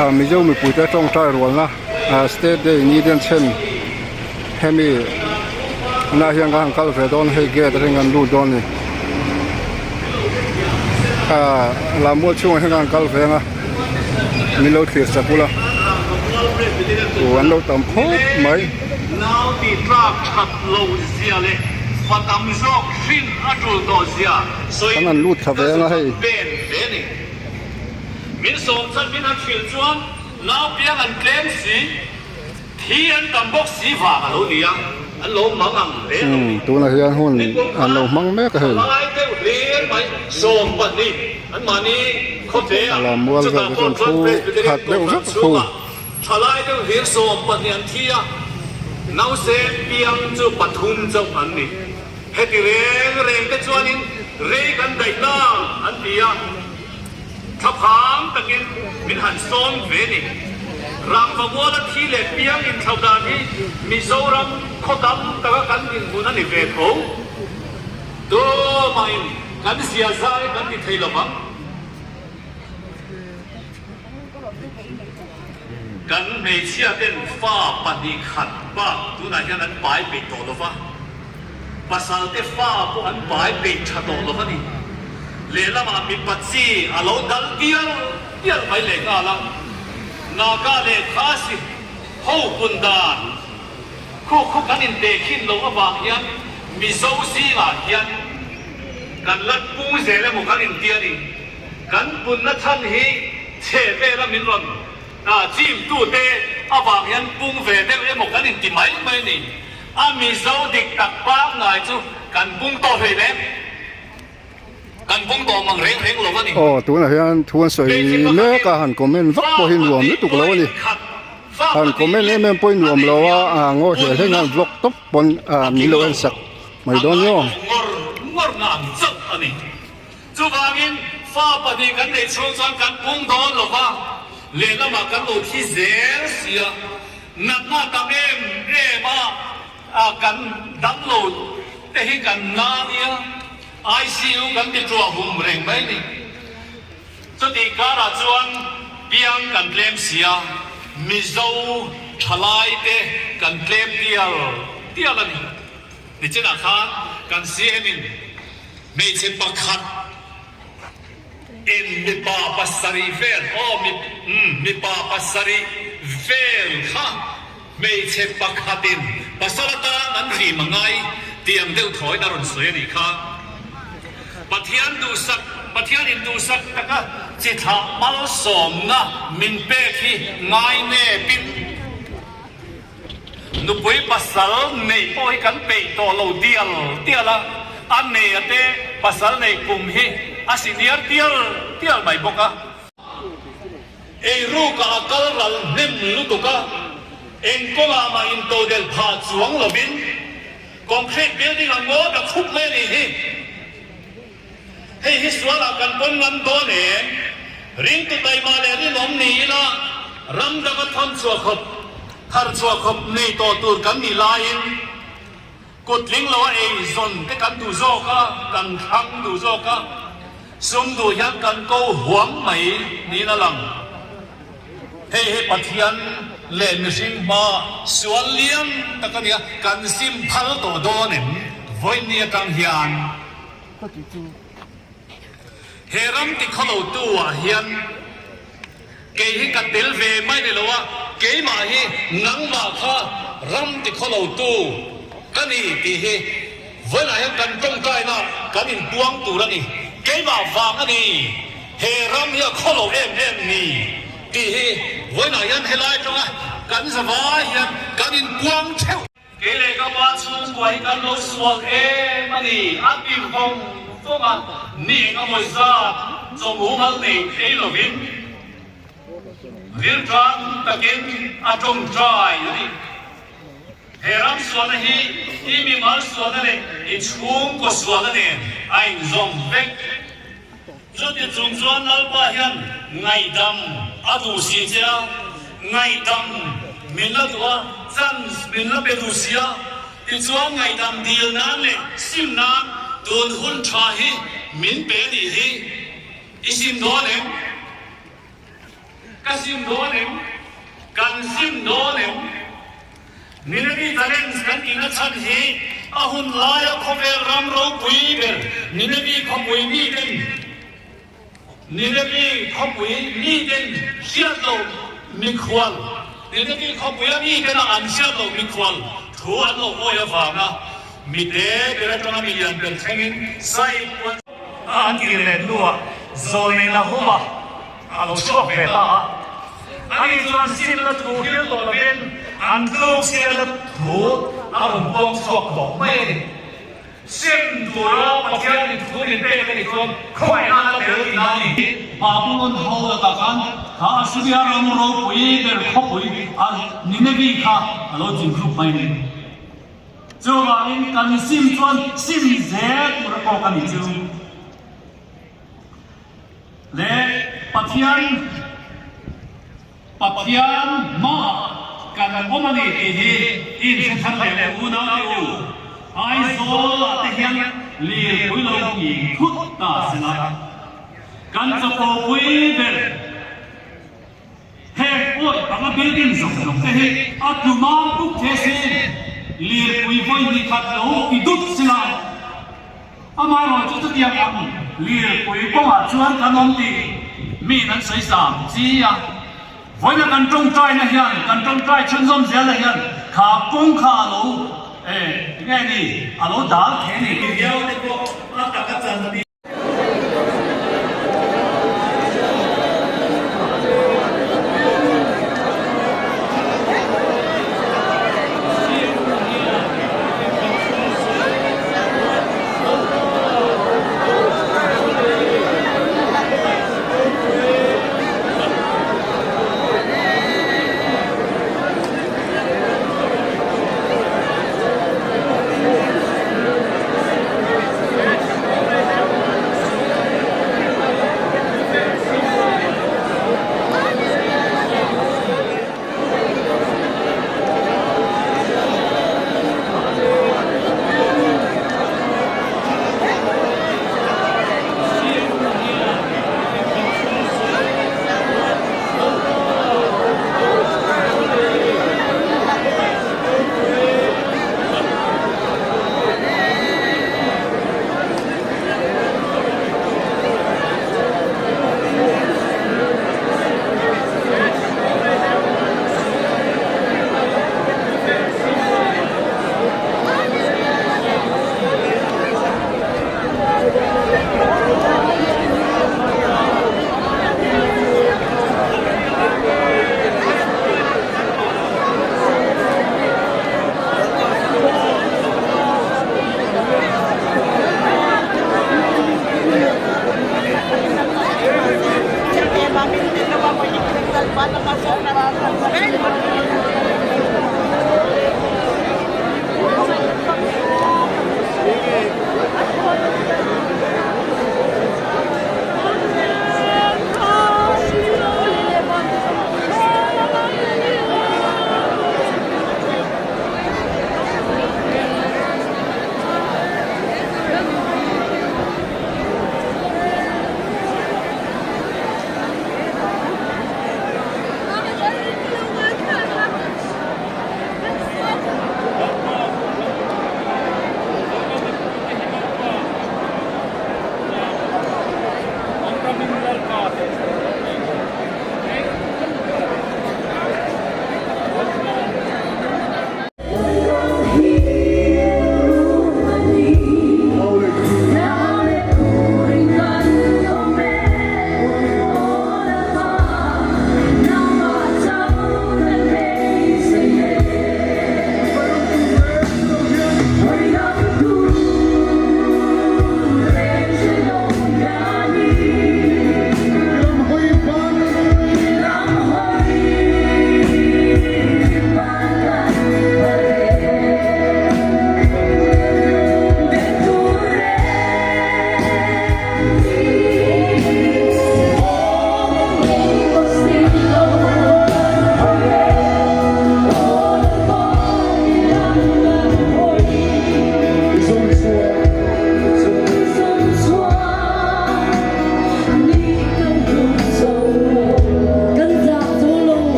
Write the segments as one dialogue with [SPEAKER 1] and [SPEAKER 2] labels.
[SPEAKER 1] Ah Mizo mipuite tawngtai rualna ah state day ni denchhen hemi na hian ka han kal ve dawn hei gate atangin kan lut dawn a ni ah lammual chhungah hian ka han kal ve ang a min lo thlir chak ula uh an lo tam khawp mai. Kan han lut thla ve ang a hei.
[SPEAKER 2] Min sawm chan min han hrilh chuan nau piang an tlem si, thi an tam bawk si vang a lo ni a, an lo mang ang hle a lo ni.
[SPEAKER 1] Tunah hian hun
[SPEAKER 2] Nikum
[SPEAKER 1] an lo
[SPEAKER 2] khan
[SPEAKER 1] hmang mek a hei.
[SPEAKER 2] thalai deuh hlir mai 12 an mahni khawte a,
[SPEAKER 1] A mual vel
[SPEAKER 2] chutah
[SPEAKER 1] te
[SPEAKER 2] pawh
[SPEAKER 1] chuan
[SPEAKER 2] chuan
[SPEAKER 1] thu
[SPEAKER 2] Presbyterian
[SPEAKER 1] khat deuh
[SPEAKER 2] Kohhran
[SPEAKER 1] vek thu.
[SPEAKER 2] chhungah thalai deuh hlir 12 an thi a, nausem piang chu pathum chauh an ni. Heti reng reng te chuanin rei kan daih nang an ti a. Thlaphang takin min han sawm ve ni. Rangvamuala thi leh piang inthlo dan hi Mizoram khaw tam taka kan dinhmun a ni ve tho. Tumahin kan zia zai kan ti thei lo vang. Kan hmeichhia ten fa 2 khat bak tunah hian an pai peih tawh lo va. Pasal te fa pawh an pai peih tha tawh lo a ni. Lehlamah mipa chi a lo dal dial dial mai leh nghal a. Naga leh Khasi ho hun dan khu khu kan intehkhin loh avang hian Mizo zingah hian kan la pung zel emaw kan inti a ni. Kan punna chhan hi chhe vela min rawn chim tute avang hian pung ve deuh emaw kan inti mai mai a ni. A Mizo dik tak pangngai chu kan pung tawh hlei lem. Kan pung tawh mang reng reng lo a ni.
[SPEAKER 1] Aw tunah hian thu an sawi mek a, han comment vak pawh hi nuam lutuk lo a ni. Han comment em em pawh hi nuam lo a, a ngawi hle hle hian vlog tawp pawn min lo en sak mai dawn nia aw.
[SPEAKER 2] Ngawr ngawr na ang chauh a ni. Chuvangin fa 2 kan neih chhung chuan kan pung dawn lo va, lehlamah kan lo thi zel si a. Natna tam em em a kan damlo te hi kan na nia, ICU kan ti ṭuah hum reng mai ni. Chutih karah chuan piang kan tlem si a, Mizo ṭhalai te kan tlem tial tial a ni. Nichinah khan kan CM in hmeichhe pakhat in mipa 7 vel, aw umm mipa 7 vel kha hmeichhe pakhatin pasal atan an rim a ngai tih ang deuh thawiin a rawn sawi a nih kha. Pathian duhsak, Pathian in duhsak taka chi thlah malsawmna min pek hi ngai nepin, Nupui pasal neih pawh hi kan peih tawh lo dial dial a, a nei a te pasal neih kum hi a senior tial tial mai bawk a. Eirukah a kal ral hnem lutuk a, eng kawngah mah intodelh phah chuang lovin concrete building a ngawt a khup mai a nih hi. Hei hi sualah kan pawn ngam dawn em? Ringtu taima leh rinawm ni ila ram danga thawn chhuah khawp, thar chhuah khawp nei tawh tur kan nih laiin kut tling lo a ei zawn te kan duh zawk a, kan thlang duh zawk a, sum duh hian kan ko huam mai niin a lang. Hei hi Pathian leh mihring hma sual lian tak a nia, kan sim phal tawh dawn em? Vawiin ni atang hian. He ram ti khaw lo tu ah hian kei hi ka tel ve mai ni lo a, keimah hi nangmah kha ram ti khaw lo tu ka ni tih hi vawiinah hian kan tawngtaina kan inpuang tur a ni. Keimah vang a ni, he ram hi a khaw lo em em ni tih hi vawiinah hian helai atanga kan zavai hian kan inpuang theuh. Kei leh ka pa chhungkua hi kan lo sual em a ni, a ti vawng vawng a, ni eng amawi zat chawmhumal nei thei lovin rilṭan takin a ṭawngṭai a ni. He ram sualna hi i mimal sualna leh i chhungkaw sualna nen a inzawm vek. Chuti chung chuan Lalpa hian ngaihdam a duh si che a, ngaihdam min la duh a, chance min la pe duh si a, tichuan ngaihdam dil nan leh sim nan tun hun tha hi min pe a nih hi, i sim dawn em? Ka sim dawn em? Kan sim dawn em? Nineveh Challenge kan tihna chhan hi a hun laia khawvel ram ropui ber Nineveh khawpui miten Nineveh khawpui miten hriat loh mikhual Nineveh khawpuia mitena an hriat loh mikhual thu an lo hawi avanga mite ber atanga milian ber thlengin sai puan
[SPEAKER 3] A an tir leh hnuah Zawlnei Nahuma a lo chhuak ve ta a. Ani chuan simna thu hil tawh lovin an tluk sialna thu a rawn puang chhuak tawh mai a ni. Sim tura Pathianin thu min pek a nih chuan khawngaihna a tel tihna a ni.
[SPEAKER 2] Babylon ho lakah khan kha Assyria ram ropui ber khawpui a Nineveh kha a lo chinghluk mai a ni. Chuvangin kan sim chuan sim zel tur a kawk a nih chu. Le Pathian Pathian hmaah kan awm a ni tih hi i inhre thar leh leh unau te u. Aizawl ah te hian lirpui lo nghing thut ta sela. Kan chapo pui ber. Heng awih panga building zawng zawng te hi a tlu mam puk the si, lirpui vawi hnih khat lo ti dut si lai. Amaherawh chu chutiang ang lirpui kawngah chuan kan awm tih miin an sawi zam chi a. Vawiina kan tawngtaina hian, kan tawngtai chhunzawm zelna hian kha kawng kha a lo eh nge ni a lo dal the ni.
[SPEAKER 3] Viau te pawh a taka chan tir.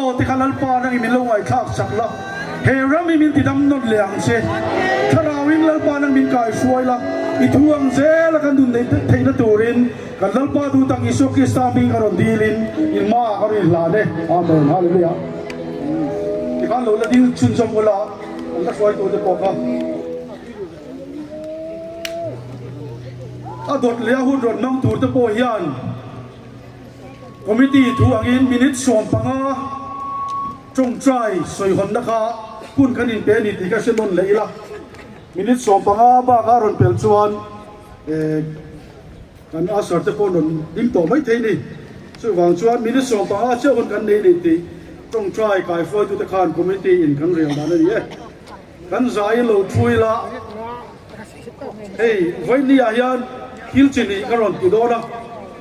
[SPEAKER 4] Aw te kha Lalpa nangin min lo ngaihthlak chak la, he ram hi min tidam nawn leh ang che. Thlarauin Lalpa nang min kaihruai la, i thu ang zela kan nun neih theihna turin kan Lalpa duh tak Isua Krista hming ka rawn dilin in hmaah ka rawn inhlan e. Amen. Hallelujah. Tikhan lo la dil chhunzawm ula, kan la hruaitute pawh kha. A dawt leh a hun rawn hmang turte pawh hian Committee thu angin minute 15 tawngtai sawihawnna kha hun kan inpe a ni tih ka hre nawn leh ila. Minute 15 bak a rawn pel chuan kan usher te pawh rawn ding tawh mai thei a ni. Chuvang chuan minute 15 chiah hun kan nei a ni tih tawngtai kaihruaitute khan committee in kan rel dan a ni e. Kan zai lo thu ila, hei vawiini ah hian thil chi nih ka rawn ti dawn a,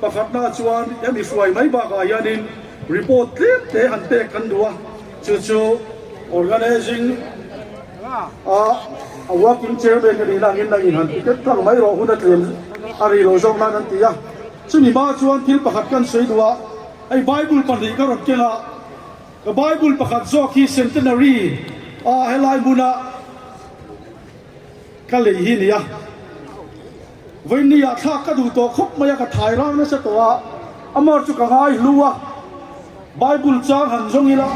[SPEAKER 4] pakhatna chuan hemi hruai mai bakah hianin report tlem te han pek kan duh a, chu chu organizing a a working chairman ka nihna angin nangin han ti tet tlang mai rawh hun a tlem a ri lo zawk nan an ti a, chumi hma chuan thil pakhat kan sawi duh a, hei bible pahnih ka rawn keng a. Ka Bible pakhat zawk hi Centenary a helai hmuna ka lei hi nia. Vawiinni ah thlak ka duh tawh khawp mai a, ka thai rang nasa tawh a, amar chu ka ngai hlu a, Bible chang han zawng ila.